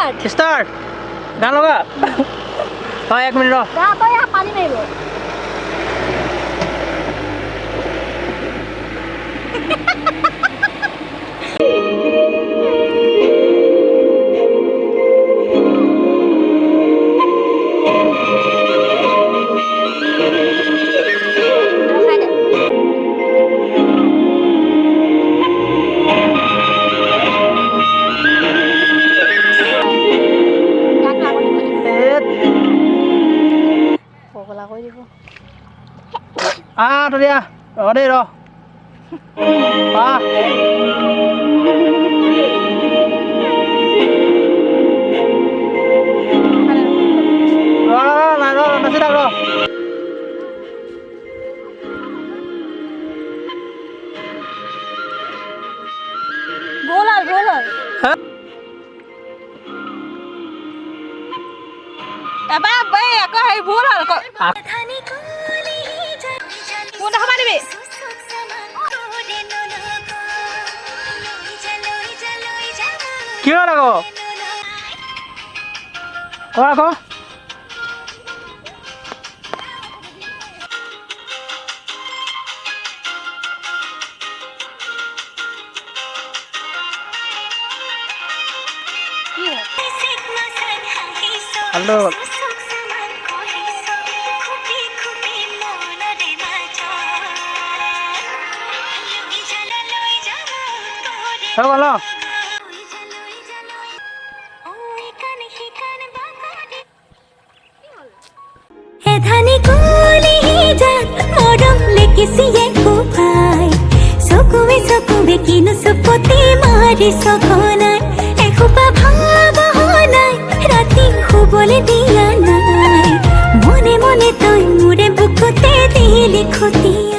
Start. Start. গান লগা হয়, এক মিনিট ৰ। তই পানী মাৰিব। ৰখাই দে। গানটো আগত দিব লাগিব। পগলা কৰি দিব। আহ, তই দিয়া, ৰ দেই, ৰ। আহ, ৰ ৰ ৰ, নাই, ৰ ৰ, নাচি থাক, ৰ। গ'ল আৰু, গ'ল আৰু। হা? এবাৰ এই আকৌ হেৰি ভুল হ'ল আকৌ। কোনডোখৰ পৰা দিবি? কি হ'ল আকৌ? ক আকৌ। কি হ'ল? হেল্ল'। হৈ গ'ল ন? এধানি কুলি যাক মৰম লেকিছিয়ে কোপাই, চকুৱে চকুৱে কিনো চুপতি মাৰি সঘনাই, এসোপা ভাব নাই, ৰাতি শুবলৈ দিয়া নাই, মনে মনে তই মোৰে বুকুতে দিলি খতিয়াই।